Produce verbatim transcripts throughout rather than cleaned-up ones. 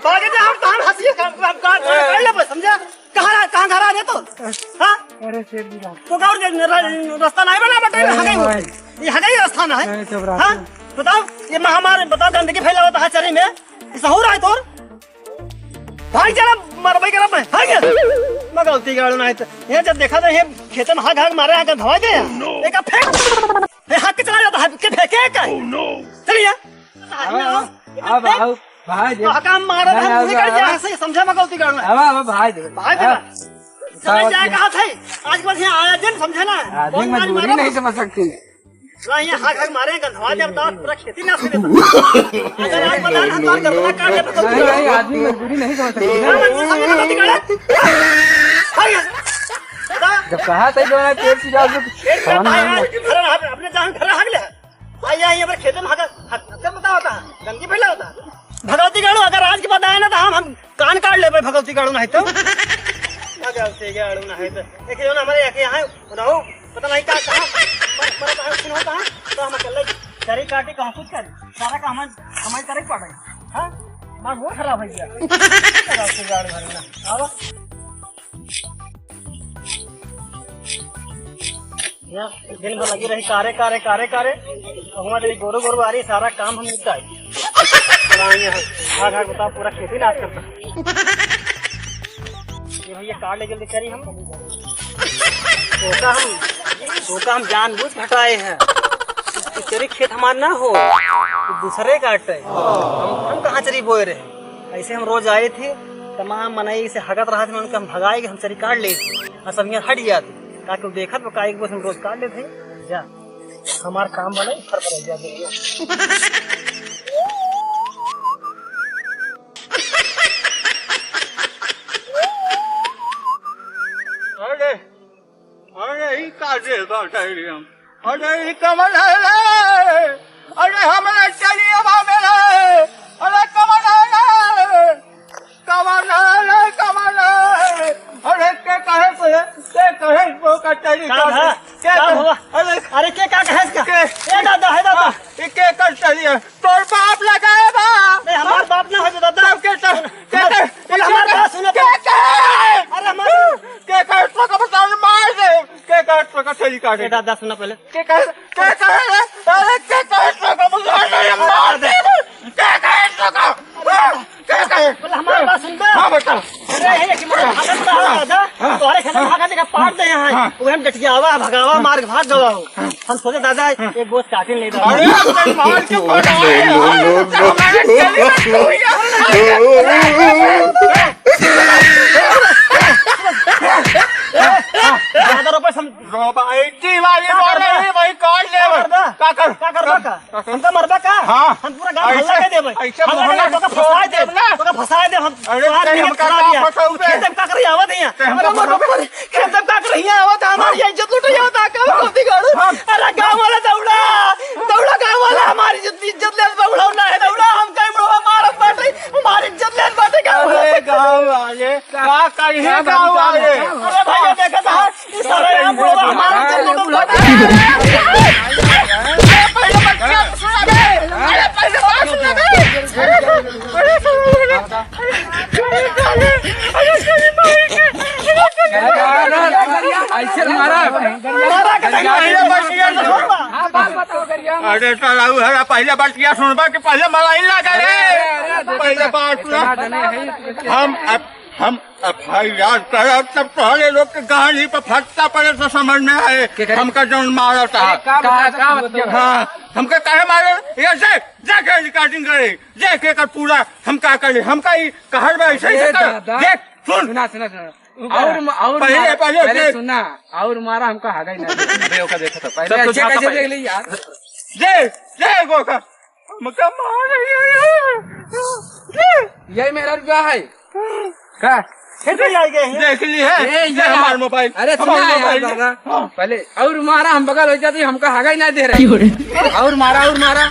बागे जे हम तहन हंसिए, हम, हम का, का, कर लेबे, समझा? कहाँ रह-, कहाँ घर आ जाए तो? हाँ? अरे सेठ जी, बात तो गाँव के र-, रस्ता नहीं बना बटे, अरे हगई हो। भाई। ये हगई रस्ता ना है। नहीं, सब रास्ता हाँ? बताओ, ये महामारी, बताओ, गंदगी फैला होता है चरी में। ये सहूर आए तोर? भाई जरा मरबई करब मैं। हाँ क्या? मगौती गाड़ू ना है तो। ये जब देखा तो ये खेते में हाग हाग मारे, हाग धवा दे। एक फेंक। ये हाग के चला जाता है, के फेंके का? चलिए। अब, अब, अब भाई देख। तो हका हम मारा नहीं, था, अब, मुझे कर दिया, अब, ऐसे ही समझा मगौती गाड़ू ना। अब, अब भाई देख। भाई देख। अब, समझ जाए कहा था। आज के बाद यहाँ आया दिन समझा ना। आदमी बहुत मारी मजबूरी मारा। नहीं समझ सकती। ना, ये हाथ हाथ मारे, गंधवा दे, अब दांत पूरा खेती नाश कर देता। अगर आज बता ना, तो गंधवा काट देता, तो नहीं, नहीं, आदमी मजबूरी नहीं समझ सकती ना। हाँ, मजबूरी समझ नहीं सकती, काट। हाँ, ये। बता। जब कहा था, जो है, पेट से जाओ, तो पेट से खाना खाए, नहीं। आज की तरह आप-, अपने जान घर हाग ले। आई, आई, अब खेते में हाग, हाग, हाग, बता होता है, गंदगी फैला होता है। भगवती गाड़ू, अगर आज के बाद आए ना, तो हम, हम कान काट लेबे भगवती गाड़ू नहीं तो। भगवती गाड़ू नहीं तो। एक जन हमारे यहाँ, यहाँ रहो, पता नहीं का कहाँ, मर, मर कहाँ, सुन होता है, तो हम अकेले चरी काटी कहाँ कुछ करी, सारा काम हम, हमारे करे पड़ रही। हाँ? हमारा मूड खराब हो गया। भगवती गाड़ू भरना। आवा। यहाँ दिन भर लगी रही कारे, कारे, कारे, कारे। और हमारे लिए गोरू, गोरू आ रही, सारा काम हम निपटाए। और आए हैं, भाग, भाग, बताओ, पूरा खेती नाश करता। ये भैया, काट ले जल्दी चरी हम। धोखा हम, धोखा हम जानबूझ के हटाए हैं। चरी खेत हमार ना हो, दूसरे काटे। हम, हम कहाँ चरी बोए रहे? ऐसे हम रोज आए थे, तमाम मनई से हगत रहा थे, उनके हम भगाए के हम चरी काट ले। आ सब यहाँ हट जात, ताकि वो देखत बा, काहे के बस हम रोज काट लेत हई। जा, हमार काम बने, फर फर जा, जा। अरे, अरे, ई का दे बाटे रे हम? अरे, ई कमल है रे? अरे, हमरा चलिए बाबे रे। अरे, कमल है रे? कमल है रे, कमल है। अरे, के कहे से, के कहे से का चली का का भा? के का कहे? हुआ? अरे, अरे, के का कहे से का? के? ए दादा, हे दादा। हाँ, ई के कर चलिए? तोर बाप लगाए बा। नहीं, हमार बाप ना हो दादा। तब के कर? सुन, के हमार, कर? हमार बात सुनो के पहले। कहे? अरे, हमार के कहे तो का बता मार दे। के कहे तो का चली काटे? ए दादा, सुनो पहले। के कहे, के कहे रे? अरे, के कहे तो का बता मार दे। के कहे तो का? के कहे? बोला, हमार बात सुन बे। हाँ, बता। अरे, हे, कि मोर भागत रहा दादा, हाँ। तोहरे खेत में भागत देखा पाट दे यहाँ। हाँ। वो हम डटियावा, भगावा, मार के भाग गवा हो। हाँ। हम सोचे दादा, हाँ। एक बोझ काटिन ले दादा। अरे, अपने मार के भगाए। No, no, no, no. हमारे चली ना तू यार। ज्यादा रुपए सम- रोबाइटी वाली का बोल करबा? रही, वही काट ले। का करबा? का कर? का करबा का? हमका मरबा का? हाँ। हम पूरा गाँव ऐसे, हल्ला कर देबे। ऐसे हल्ला कर मोहल्ला देबे, तोका फंसाए देब। देब ना। तोका फंसाए देब हम। अरे, तोहार ते नियत हमका खराब का या। फंसाऊ बे? खेत में का करी आवत है? ते हमका अरे, फंसाऊ बे? खेत में का करी आवत है? हमारी हाँ। इज्जत लुट आवत है, का हाँ। होती गाड़ू? हाँ। अरे, गाँव वाला दौड़ा, दौड़ा गाँव वाला, हमारी इज्जत, इज्जत ले दौड़ा ना है, दौड़ा, हम कहीं मुँह मारत बाटे, हमारी इज्जत ले बाटे गाँव वाला। अरे, गाँव वाले, का करिए का गाँव वाले? अरे, भैया, देखा था, ऐसे मारा। अरे साला, उ हरा पहले बतिया सुनबा कि पहले मलाई लगा रे। पहले बात सुना। हम, हम एफ आई आर करब, तब तोहरे लोग के गाड़ी पर फट्टा पड़े तो समझ में आए। के करे? हमका जौन मारत है। का, का, का मतलब? हाँ, हमका काहे मारे? ये से, जाके रिकॉर्डिंग करे, जाके कर पूरा, हम का करे? हमका ई कहर बा, ऐसे ही अरे कर। दादा। देख, सुन। सुना, सुना, सुना। और म-, और पहले, मारा, पहले पहले देख। सुना, और मारा हमका हगाई ना दे। अबे, ओका देखा था। पहले सब तो अच्छे झापा कैसे पाए। देख ले यार। दे, दे, गोका। हमका मार रही है। यही मेरा रुपया है। का? फिर भी आ गए हैं। देख ली है? ए, ये ये हमार यार। मोबाइल। अरे, हमार सुना यार, मोबाइल। दादा। हाँ। पहले और मारा हम बगल हो जाती, हमका हगाई ना दे रहे। और मारा, और मारा।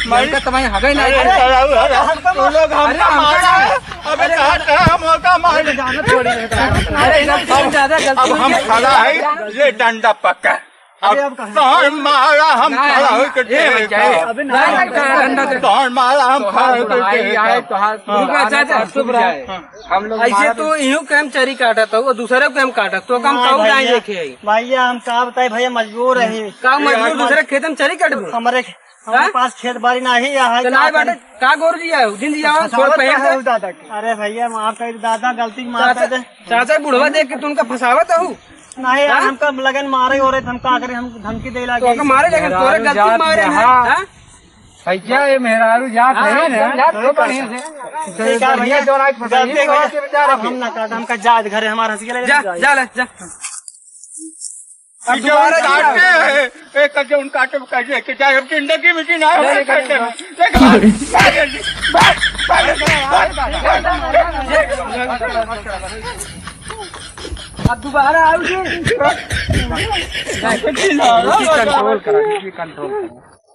मारी। हमका तुम्हारी हगाई ना दे रहे। अरे, अरे, अरे, तू लोग हमका अरे, हमका मारा है। अबे, अरे, कहाँ, कहाँ हम लोग का मार अरे, जाना छोड़िए। अरे, इधर बहुत ज्यादा गलती अब हो हम गई। खड़ा है, ये डंडा पक्का। अरे, अब कहाँ? तोहर मारा हम नहीं, खड़ा होके ए, देखा। अबे नहीं, नहीं, नहीं, नहीं, नहीं। तोहर मारा हम तोहार खड़ा होके बुढ़ाई देखा। आए, तोहार हाँ। रुक जा, जा, जा, चुप रहा। हाँ। हम लोग ऐसे मारा तो इहू के हम चरी काटत हो, दूसरे के हम काटत, तो हम हाँ, काऊ भैया। नहीं देखे है। भैया, हम का बताई भैया, मजबूर रही। का मजबूर, यार, दूसरे खेत में चरी काटबो? हमरे, हमरे हाँ? पास खेत बाड़ी नहीं है, तो का नहीं करी? बाटे, का गोर जी आयो, दिन जी आयो, फंसावत छोड़ पहन का है के। उस दादा के? अरे भैया, माफ कर दे दादा, गलती माफ चाचा, कर दे। चाचा बुढ़वा देख के तू उनका फंसावत हो? नहीं यार, हाँ? हमका लगन मारे हो रहे थे, हम का करें, हम धमकी दे लागे। तो ओके मारे लेकिन तोरे मेहरारू गलती जात मारे हैं, हाँ। हाँ? भैया, ये मेहरारू जात हाँ, है ना, समझा तो बढ़िया से। ठीक है भैया, जो रात फंसाई, गलती हो गई। के बेचारा अब हम ना काट, हमका जाए घरे, हमारा हंसी के लगे जा, जाए। जा ले, जा। अब ये दोबारा जो नहीं काटते आवे। हैं, एक करके उन काटे में काटे, कि चाहे हम जिंदगी में जीना है, नहीं, नहीं, काटे में। नहीं। लेकिन भाग, भाग, भाग, भाग, भाग। अब दोबारा आओ जी। कंट्रोल करा, कंट्रोल करा।